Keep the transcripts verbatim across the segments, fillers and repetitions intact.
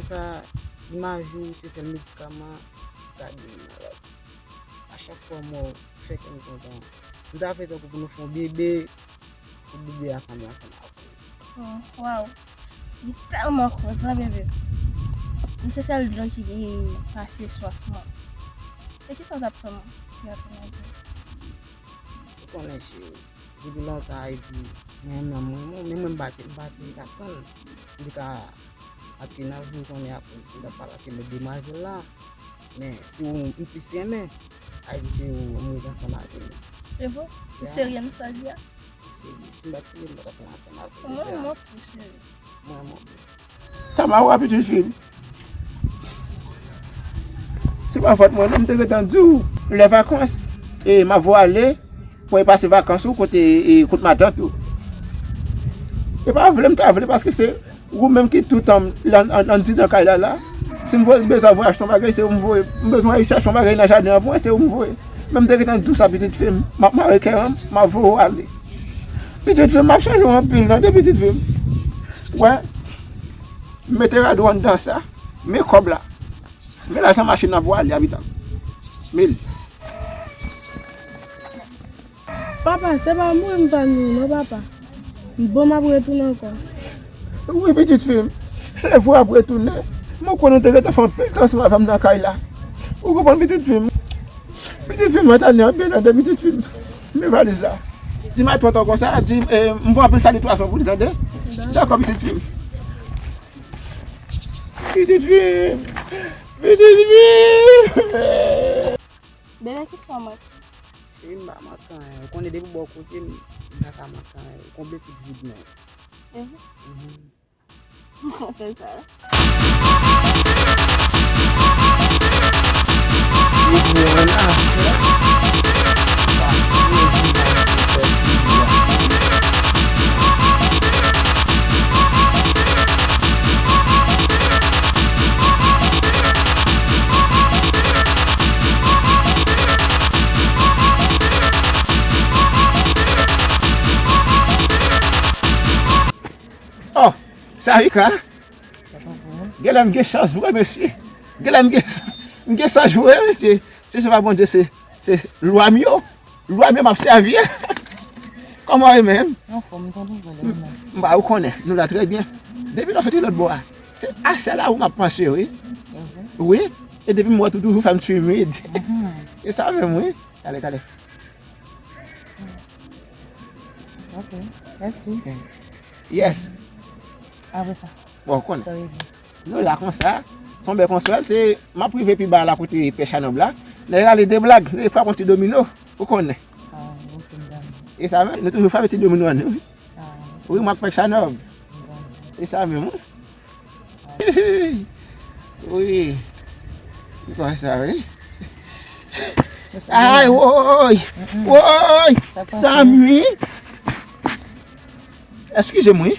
Sa, imaj ou se sèl medikaman ki ka geri maladi. A chak fwa m wè w, ou fè kè m kontan. M ta vle tankou pou nou fè yon bebe, pou bebe a sanble ansanm ak ou. Oh, waw. M tèlman kontan, bebe. M se sèl dlo ki pase swaf mwen. E kisa w t ap tann? Te ap tann anpil. Ou konnen, cheri, depi lontan Ayiti, mwen menm, mwen, mwen, men mwen m pa te, m pa te ka tann. M te ka ap nan vi, ou konnen, akoz m t ap pale ak yon lòt demwazèl la. Men, se ou m plis renmen. Ayiti, se ou m rete ansanm avè l. E vre? Ou serye nan sa w di a? Serye. Si m pa t serye, m pa t ap pran ansanm avè l. Mwen, mwen tou serye. Mwen, mwen tou. Tamara, pitit fi m. Se pa fòt mwen, non, m te gentan di w, lè vakans, e, m ap voye ale, pou w pase vakans ou kote, e, kot matant ou. E pa vle, m ta vle, paske se ou menm ki toutan m lan, an, anndidan kay la, la. Si m voye, bezwen voye achte yon bagay, se ou m voye. M bezwen al chèche yon bagay nan jaden an pou mwen, se ou m voye. Men m te gentan di w sa, pitit fi m. M ap mare kè an, m ap voye w ale. Pitit fi m, m ap chanje w anpil, tande, pitit fi m. Wè, m mete rad ou anndan sa, men kòb la. Men lajan machin nan pou ale, abitan. Men l. Papa, se pa mouri m t al mouri non, papa. Bon, m ap retounen ankò. Wi, pitit fi m. Se vre w ap retounen. Mwen konnen w te gentan fè anpil tan ansanm avè m nan kay la. Ou konprann, pitit fi m? Pitit fi m, mwen tande anpil, tande, pitit fi m. Men valiz la. Di m al pran tan konsa, di, eh, m voye anpil salu twa fwa pou li, tande? Dakò, pitit fi m. Pitit fi m. Pitit fi m. Bebe, kisa w manke? Cheri, m pa manke anyen. Ou konnen depi bò kote m, m pa ka manke anyen. Ou konble tout vid mwen. Mhm. M kontan sa. Oh, Sarika, genlè m gen chans vre, mesye. Genlè m gen, m gen chans vre, mesye. Se sèlman Bondye, se, se lwa m yo. Lwa m yo m ap sèvi. Kòman w ye menm? Anfòm, tonton Pòl, ou menm? M ba ou konnen, nou la trè byen. Depi lè w soti lòt bò a, se a sèl a ou m ap panse, wi. Wi. E depi m wè w, ou toujou fè m timid. E sa menm, wi. Talè, talè. Ok, mèsi. Yes. Apre sa. Bon, ou konnen. Sa rive. Nou la konsa, se yon bèl konsèl, se, m ap rive pi ba la kote pè Chanòb la. Nèg rale de blag, nèg frape yon ti domino, ou konnen. Ah, ok, m konprann. E sa menm, nou toujou frape ti domino an nou, wi. Ah, ok. Wi, m ak pè Chanòb. M konprann. E sa menm, wi. Wi. Li konsa, wi. Ay, woy! Woy! Samy! Eskize m, wi.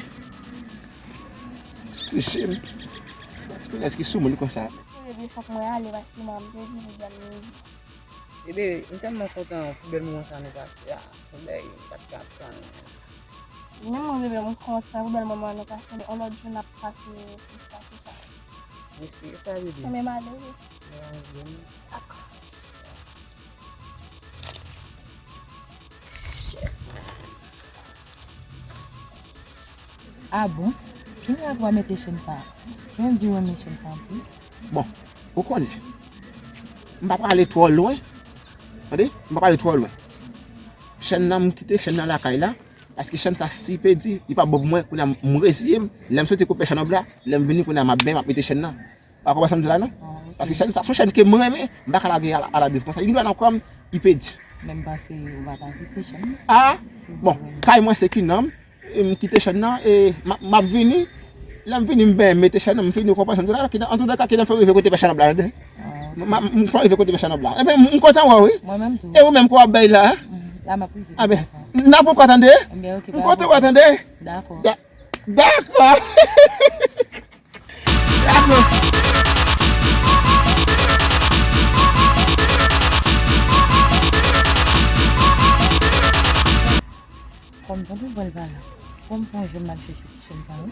Eskize m. Eskize m, eskize m, li konsa. Bebe, fòk mwen ale paske manman m te di li gen mizik. Bebe, m tèlman kontan pou bèl moman sa nou pase a. Se yon bagay m pa t ka tann. Menm mwen, bebe, m kontan pou bèl moman nou pase, men yon lòt jou n ap pase plis pase sa. M espere sa, bebe. Mwen menm ale, wi. Mwen ale, bebe. Dakò. Ah bon? Kiyès ki va mete chèn sa? Mwen di renmen chèn sa anpil. Bon, ou konnen. M pa prale twò lwen. Tande? M pa prale twò lwen. Chèn nan, m kite chèn nan lakay la. Paske chèn sa, si pèdi, li p ap bon pou mwen. Kounye a, m reziye m. Lè m soti kot pè Chanòb la, lè m vini, kounye a, m ap benyen, m ap mete chèn nan. Ou pa konprann sa m di w la, non? Ah, ok. Paske chèn sa, se yon chèn ke mwen renmen, m pa ka lage al, al abib konsa. Li dwe nan kò m, li pèdi. Men m panse ou pa ta kite chèn nan. Ah, bon, kay mwen se ki nonm, e m kite chèn nan, e m ap, m ap vini. Lè m vini, m benyen, m mete chèn nan, m vini, ou konprann sa m di w la, kite, antouka, kite m fè rive kote pè Chanòb la, tande? Ah, ok. M, m, m fè rive kote pè Chanòb la. Enben, m, m kontan wè w, wi. Mwen menm tou. E ou menm, kò w ap bay la, a? Mhm. La, m ap rive. A ben, n ap ankò tande? Enben, ok, m kontan wè w tande? Dakò. Da-, dakò. Dakò. Kòm tonton Pòl pa la, fò m fè yon jèn m al chèche ti chèn sa, wi.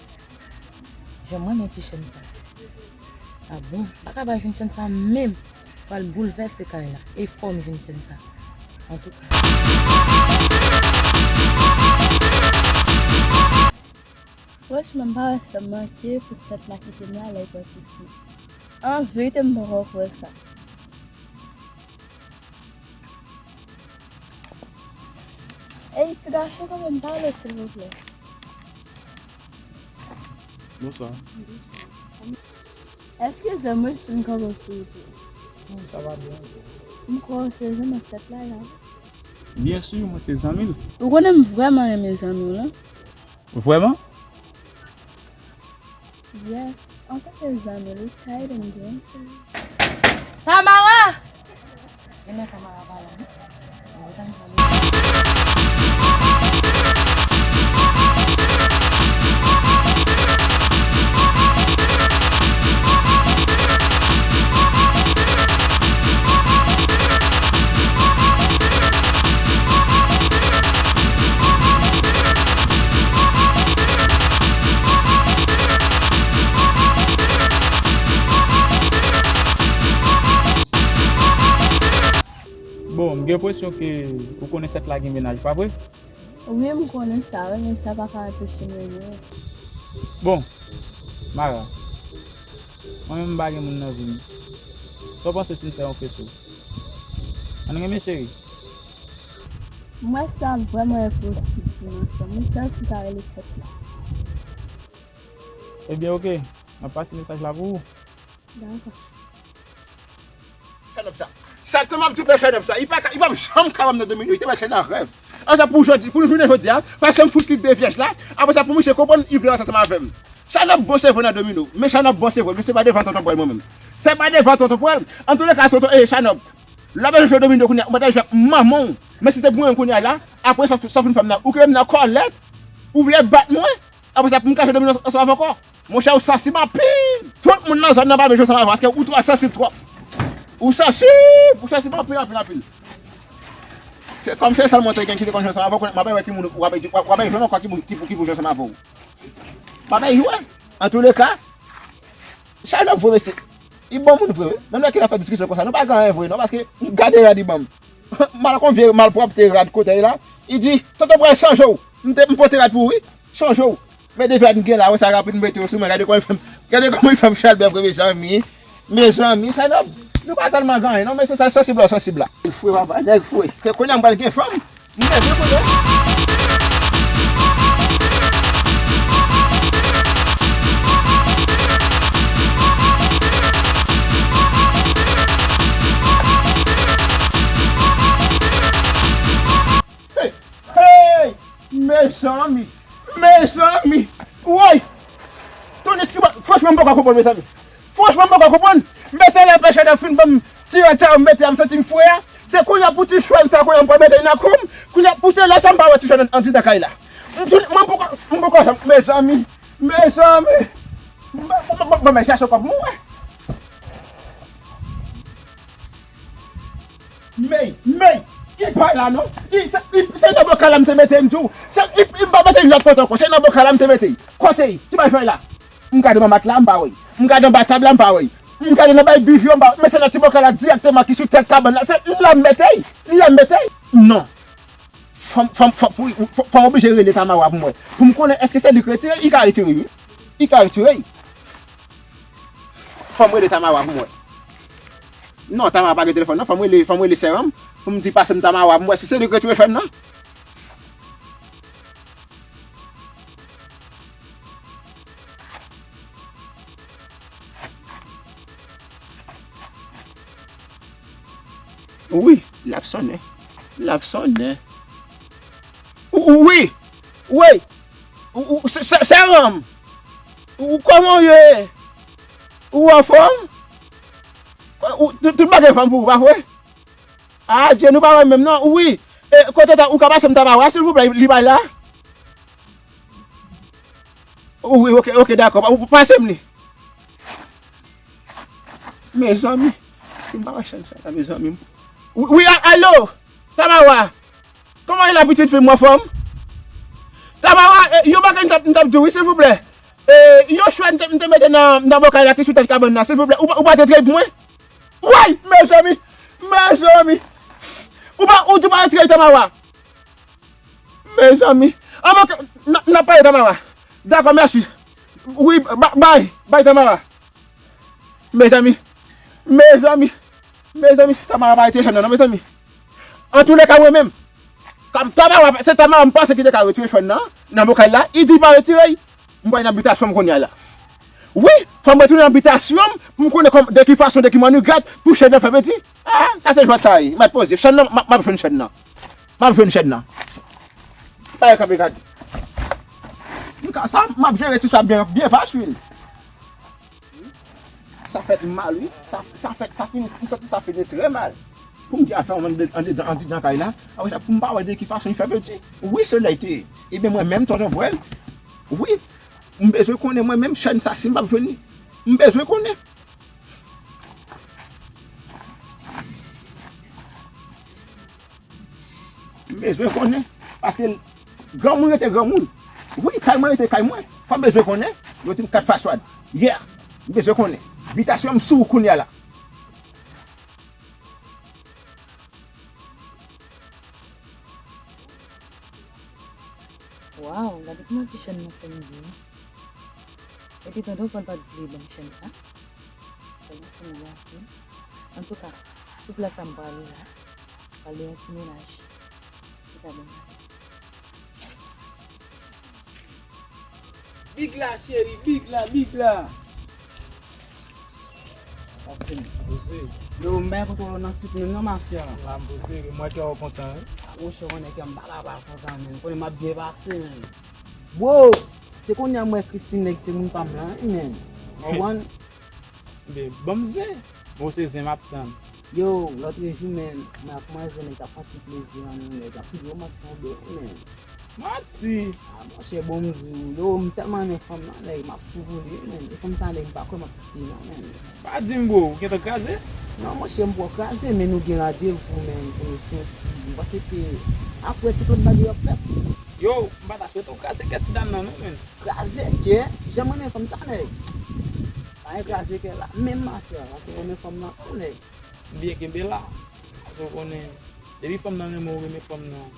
Jan mwen renmen ti chèn sa. Ah bon? M pa ka bay jènfen sa menm. Pral boulvèse kay la. E fò m jwenn jènfen sa. Antouka. Franchman, m pa wè sa m manke pou sèt la kite m la lè l pral kouche. An verite, m poko kwè sa. Ey, ti gason, kanmenm, pale, silvouplè. Bonswa. Eskize m wi si m kanpe w silvouplè. Non, sa va byen. M kwè w se zanmi sèt la, la. Byen si, mwen se zanmi l. Ou konnen m vrèman renmen zanmi w lan. Vrèman? Yes, antanke zanmi l, ou ka ede m gen yon seri. Tamara! Genlè Tamara pa la non. Mwen gentan pale. Bon, m gen enpresyon ke ou konnen sèt la gen mennaj, pa vre? Wi, m konnen sa, wi, men sa pa ka anpeche m renmen w. Bon, Mara, mwen menm m pa gen moun nan vi m. Sa w panse si n fè yon feso? Ann renmen, cheri. M wè sa vrèman enposib pou n ansanm. Ou sèl si w ta rele sèt la. Ebyen, oke. M ap pase mesaj la pou ou. Dakò. Chanòp sa. Sa tan m ap di w pè chanòp sa. Li pa ka, li p ap janm ka ban m nan domino. Li te wè se nan rèv. An sa pou jodi, pou jounen jodi a, paske m fout kite de vyèj la, apre sa pou misye konprann li vle ansanm avè m. Chanòp bon se vre nan domino. Men chanòp bon se vre, men se pa devan tonton Pwèl mwen menm. Se pa devan tonton Pwèl. Antouleka, tonton, eh, chanòp. Lè w bezwen jwe domino kounye a, ou pa ta jwe ak manman w. Men si se pou mwen kounye a la, apre sa, sa w fin fè m nan, ou kenbe m nan kòlèt, ou vle bat mwen, apre sa pou m ka jwe domino ansanm avè w ankò. Monchè, ou sansib anpil. Tout moun nan zòn nan pa bezwen jwe ansanm avè w, paske ou twò sansib twòp. Ou sansib, ou sansib anpil, anpil, anpil. Se kòm se sèl mwen te gen ki te konn jwe ansanm avè w, kounye a m ap wè ki moun w ap, w ap, w ap jwenn ankò ki moun ki pou, ki pou jwe ansanm avè w. M ap jwe. Antouleka, Chanòp vre, mesye. Li bon moun vre, wi. Menm lè ke l ap fè diskisyon konsa, nou pa gen anyen vre, non, paske m gade rad li ban m. M al kon vye malpwòpte rad kote l la. Li di, "Tonton Pwèl chanje w." M te, m pote rad pou ou, wi. Chanje w. Men depi rad m gen la, wè sa rapid m mete w sou mwen. Gade kòman l fè m, gade kòman l fè m chalbè vre, mezanmi. Mezanmi, Chanòp, nou pa tèlman gen anyen, non, men se sa, sansib la, sansib la. Nèg fre, papa, nèg fre. Ke kounye a m pral gen fanm. M bezwen konnen. Hey, hey, mezanmi, mezanmi, woy! Tonnè eskibòt, franchman, m poko konprann, mezanmi. Franchman, m poko konprann. Men se lè pè Chanòp fin ban m ti rad sa yo m mete a, m santi m fre a. Se kounye a pou ti chwal sa, kounye a m pral mete nan kou m. Kounye a pou se lè sa m pa wè ti chwal an, andidan kay la. M tou, mwen poko, m poko janm, mezanmi, mezanmi. Ban, ban, ban, ban, ban, chache kòb mwen wè. Mey, mey, li pa la non. Li, se, li, se nan bokal la m te mete m tou. Se, li, li m pa mete l lòt kote ankò. Se nan bokal la m te mete l. Kote l? Ki bay fè la? M gade nan matla, m pa wè l. M gade anba tab la, m pa wè l. M gade nan bay bijou, m pa wè l. Men se nan ti bokal la dirèkteman ki sou tèt kabann la. Se la m mete l. La m mete l. Non. Fò m, fò m, fò, fò, fò, fò m oblije rele Tamawa pou m wè. Pou m konnen èske se li k retire l, li ka retire l, wi. Li ka retire l. Fò m rele Tamawa pou m wè. Non, Tamawa pa gen telefòn, non. Fò m rele, fò m rele sè m pou m di pase m Tamawa pou m wè si se li k retire chwè m nan. Wi, l ap sonnen. L ap sonnen. Wi, wi. Ou, ou, sè, sè, sè m. Ou, kòman w ye? Ou anfòm? Ou, tout, tout bagay fèm pou ou, pa vre? Ah, Dye, nou pa wè menm non. Wi. E, kote ta, ou ka pase m Tamawa, silvouplè, li pa la? Wi, oke, oke, dakò. Ou pase m li. Mezanmi, si m pa wè chèn sa la, mezanmi. Wi, wi, a-, alo, Tamawa. Kòman ye la, pitit fi m, ou anfòm? Tamawa, e, yon bagay m t ap, m t ap di w, wi, silvouplè. E, yon chwè m te, m te mete nan, nan bòkay la ki sou tèt kabann nan, silvouplè, ou, pa- ou pa te trèy pou mwen? Woy! Mezanmi! Mezanmi! Ou pa, ou di ou pa retiré Tamawa? Mezanmi! An, bon, n, n ap pale Tamawa. Dakò, mèsi. Wi, ba- bay, bay Tamawa. Mezanmi! Mezanmi! Mezanmi, si Tamawa pa retire chèn nan, non, mezanmi. Antouleka, mwen menm, Tamawa, se Tamawa m panse ki te ka retire chèn nan, nan bòkay la, li di li pa retire l. M pral nan bitasyon m kounye a la. Wi, fò m retounen nan bitasyon m pou m konnen kòm, de ki fason, de ki mannigat pou chèn nan fè peti. Ah, sa se jwèt sa ye. M ap poze. Chèn nan, m ap, m ap jwenn chèn nan. M ap jwenn chèn nan. Bagay kanpe gade. M ka, sa, m ap jere ti sa byen, byen fasil. Sa fèt mal, wi. Sa, sa fèt, sa fini, m santi sa fini trè mal. Pou m gen afè andedan, andedan, andedan kay la, apre sa, pou m pa wè de ki fason li fè peti. Wi, se lè te. Ebyen, mwen menm, tonton Pwèl, wi, m bezwen konnen mwen menm, chèn sa, si m p ap jwenn li. M bezwen konnen. M bezwen konnen. Paske granmoun rete granmoun. Wi, kay mwen rete kay mwen. Fò m bezwen konnen. Yo di m kat faswad. Yeah. M bezwen konnen. Bitasyon m sou ou kounye a la. Waw, gade kòman ti chèn nan fè m byen. Epi tonton Pòl pa t vle ban m chèn sa. Sa gen fanmi anpil. Antouka, sou plas sa m prale la, prale yon ti menaj ki ta ban m lavi. Big la, cheri, big la, big la. Poze. Yo, m bay kote w nan swit menm non, mafya. La m poze, m wè kè w kontan, wi. A, monchè, konnen kè m pa ka pa kontan, men. Konnen m ap byen pase, men. Bro, se kounye a m wè Christine, nèg, se moun pa m lan, wi, men. Konprann? Ebyen, ban m zen. Bon, se zen m ap tann. Yo, lòt jou, men, mwen ak manzè, nèg, t ap pran ti plezi nan nou, nèg, ap fè romans tonbe, men. Manti! A, monchè, bon, m di w, yo, m tèlman renmen fanm nan, nèg, m ap fou pou li, men. E fanm sa, nèg, m pa kwè m ap kite, non, men. Pa di m, bro, ou gentan kraze? Non, monchè, m poko kraze, men nou gen randevou, men, pou nou soti. M panse ke apre tout lòt bagay yo ap fèt. Yo, m pa ta swete w kraze kè ti dam nan, non, men. Kraze kè? Jan m renmen fanm sa, nèg. Pa gen kraze kè la. Menm mafya, paske m renmen fanm nan, nèg. M byen kenbe la. Paske w konnen, depi fanm nan renmen w, renmen fanm nan,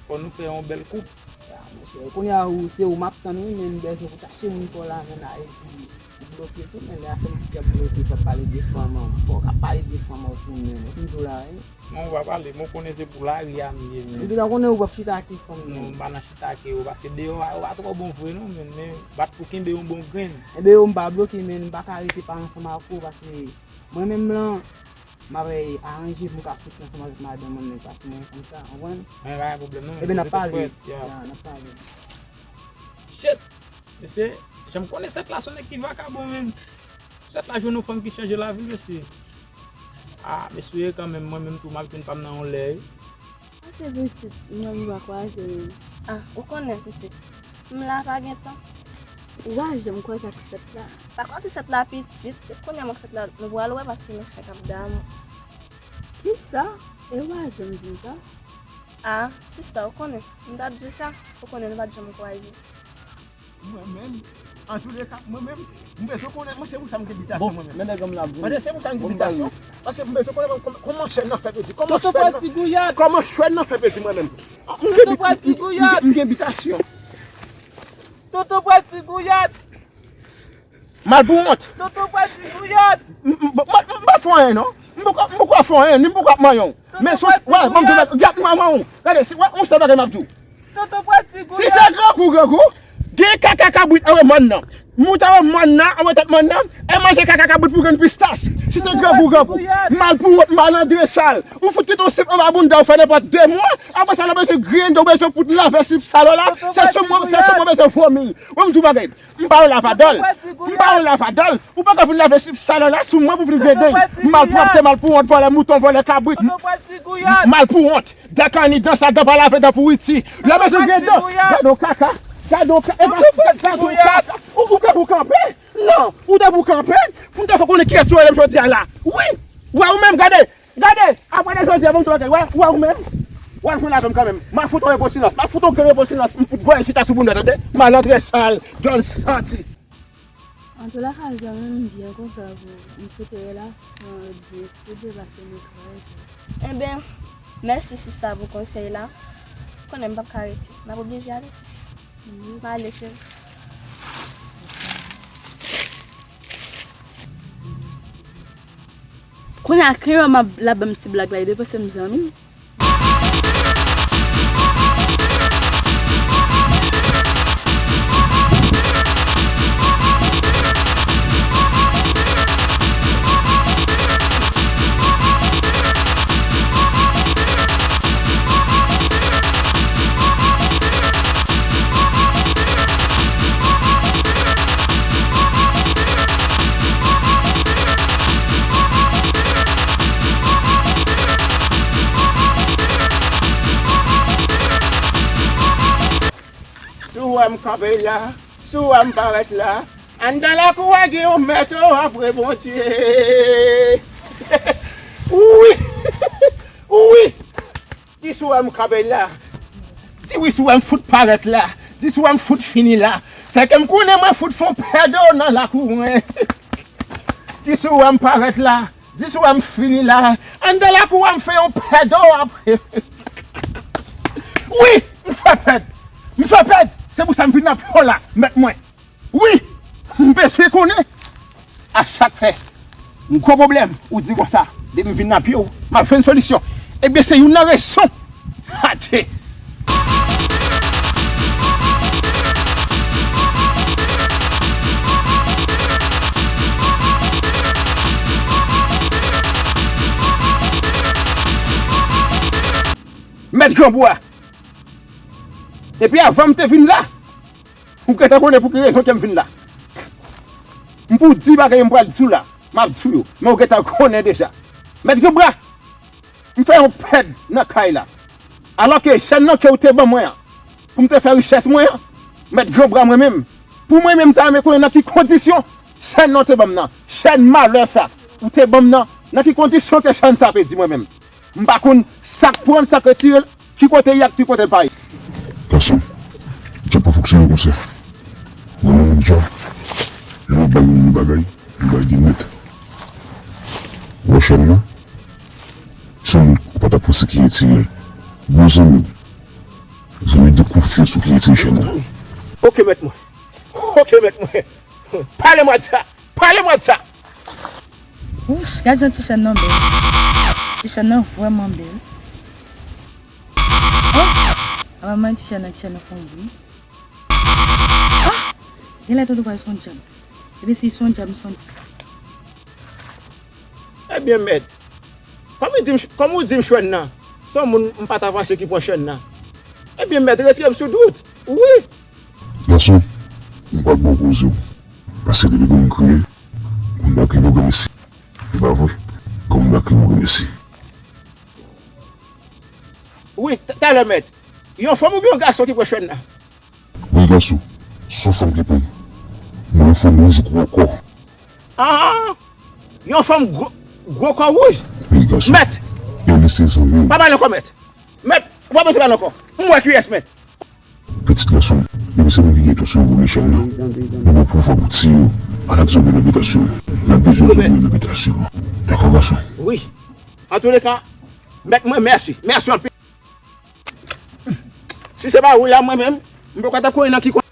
fò nou fè yon bèl koup. Ya, monchè, kounye a ou, se ou m ap tann, wi, men m bezwen pou chache moun pa w la, men Ayiti, ou bloke tou, men lè a se m ki ap bloke, p ap pale de fanm an, fò w ka pale de fanm an tou, men, wè sa m di w la, wi. Non, ou pa pale, men w konnen se pou lari a m ye, men. Epi w konnen ou p ap chita ak fanm nan. Non, m pa nan chita ak yo, paske deyò a, yo pa twò bon vre, non, men, men bat pou kenbe yon bon grenn. Enben, yo, m pa bloke, men m pa ka rete pa ansanm ak ou, paske mwen menm lan, m ap aranje pou m ka soti ansanm avèk madanm mwen, men paske mwen konn sa, konprann? Men pa gen pwoblèm, non, men. Enben, n ap pale. Ya, n ap pale. Shit! Mesye, jan m konnen sèt la, se yon nèg ki vakabon, men. Sèt la jwenn yon fanm ki chanje lavi l, mesye. Ah, m espere kanmenm, mwen menm tou, m ap jwenn pa m nan yon lè, wi. Sa se pitit, mwen m pa kwaze menm. Ah, ou konnen, pitit. M la pa gen tan. Ou pa janm kwaze ak sèt la. Pa kwaze sèt la, pitit. Se kounye a mwen ak sèt la, nou pral wè paske nou fèk ap damou. Kisa? E ou pa janm di m sa? Ah, sista, ou konnen. M t ap di w sa. Ou konnen nou pa t janm kwaze. Mwen menm, antouleka, mwen menm, m bezwen konnen, mwen se pou sa m gen bitasyon mwen menm. Men nèg an m la vre. Mwen se pou sa m gen bitasyon, paske m bezwen konnen kòm- kòman chèn nan fè peti, kòman chèn nan, kòman chèn nan fè peti mwen menm. M gen bit- m gen- m gen bitasyon. Toto pral ti gouyad. Mal pou wont. Toto pral ti gouyad. M- m- m- m pa fè anyen non. M poko m poko fè anyen, ni m poko ap manyen w. Men sou, wè, ban m di w, gad manman w. Gade, si, wè, yon sèl bagay m ap di w. Toto pral ti gouyad. Si se grangou, grangou, gen kaka kabrit anwo mòn nan. Mout anwo mòn nan, anwo tèt mòn nan, e manje kaka kabrit pou grenn pistach. Si se grangou, grangou, mal pou wont, malandren sal. Ou fout kite yon sip anba bounda w fè nenpòt de mwa, apre sa, lè w bezwen griyen, w bezwen fout lave sip sal w la, se sou mwen, se sou mwen w bezwen vomi. Wè, m di w bagay. M pa yon lavadòl. M pa yon lavadòl. Ou pa ka vin lave sip sal la sou mwen pou vin griyen. Malpwòpte, mal pou wont, vòlè mouton, vòlè kabrit. Mal pou wont. Dakani dan sa, dan pa lave, dan pouriti. Lè bezwen griyen dan. Gade yon kaka. Gade yon ka- e pa- gade yon kaka. Ou, ou te pou kanpe? Non, ou te pou kanpe? Pou m te fè konnen kiyès yo rele m jodi a la. Wi. Wè ou menm, gade. Gade, apre de jodi a, ban m tou bagay, wè, wè ou menm. W al jwenn avè m kanmenm. M a fout ou repo silans. M a fout ou grenn repo silans. M fout voye chita sou bounda, tande? Malandren sal, djòl santi. Antoulaka, zanmi m, m byen kontan pou m swete relasyon an ret byen soude paske nou trè byen. Enben, mèsi sista pou konsèy la. Konnen m p ap ka rete. M ap oblije ale, sis. M ale, cheri. Kounye a, Clément m ap, l ap ban m ti blag la, li depanse m zanmi m. Si w wè m kanpe la, si w wè m parèt la, anndan lakou a gen yon mèt o apre Bondye. Wi! Wi! Di si w wè m kanpe la. Di wi si w wè m fout parèt la. Di si w wè m fout fini la. Sèke m konnen mwen fout fè yon pèdo nan lakou mwen. Di si w wè m parèt la. Di si w wè m fini la. Anndan lakou a m fè yon pèdo apre. Wi! M fè pèd. M fè pèd. Se pou sa m vin nan pye w la, mèt mwen. Wi, m bezwen konnen. A chak fè m gwo pwoblèm, ou di konsa, depi m vin nan pye w, m ap jwenn solisyon. Ebyen, se youn nan rezon. Adje! Mèt Granbwa, depi avan m te vin la, ou gentan konnen pou ki rezon ke m vin la. M pou di bagay m pral di w la, m ap di w yo, men ou gentan konnen deja. Mèt Granbwa, m fè yon pèd nan kay la. Alòske chèn nan ke w te ban mwen an, pou m te fè richès mwen an, Mèt Granbwa mwen menm, pou mwen menm, m ta renmen konnen nan ki kondisyon chèn nan w te ban m nan, chèn malè sa, ou te ban m nan, nan ki kondisyon ke chèn sa pèdi mwen menm. M pa konn sa k pran l, sa k retire l, ki kote l ye ak ki kote l pa ye. Gason, djab pa fonksyone konsa. Ou wè nan mond sa, lè w ap bay yon moun yon bagay, yon bagay gen mèt. Ou wè chèn nan, se yon moun ou pa ta panse ki retire l. Bon zanmi w, zanmi de konfyans ou ki retire chèn nan. Oke, mèt mwen. Oke, mèt mwen. Pale mwa di sa. Pale mwa di sa. Wouch, gad jan ti chèn nan bèl. Ti chèn nan vrèman bèl. Oh! Apa mwen ti chèn nan, ti chèn nan fè yon bri. Ah! Genlè tonton pral son djab. Epi si son djab, son. Ebyen, mèt. Kòm ou di m, kòm ou di m chèn nan, se yon moun m pa ta panse ki pran chèn nan. Ebyen, mèt, retire m sou dout. Wi. Gason, m pral ba w koze w. Paske depi granmoun kriye, granmoun pa kriye pou granmesi. E pa vre? Granmoun pa kriye pou granmesi. Wi, t-, talè, mèt. Yon fanm oubyen yon gason ki pran chèn nan? Wi, gason. Se yon fanm ki pran. Men yon fanm wouj gwo kò. Ah! Yon fanm gwo, gwo kò wouj? Wi, gason. Mèt! E li se zanmi w. Pa pale ankò, mèt. Mèt, ou pa bezwen pale ankò. M wè kiyès, mèt. Pitit gason, depi se moun ki gen entansyon vòlè chèn nan, nou gen pouvwa pou tiye yo. Al ak zòbèy nan bitasyon. N ap bezwen zòbèy nan bitasyon. Dakò, gason? Wi. Antouleka, mèt mwen, mèsi. Mèsi anpil. Si se pa ou la, mwen menm, m poko t ap konnen nan ki kwen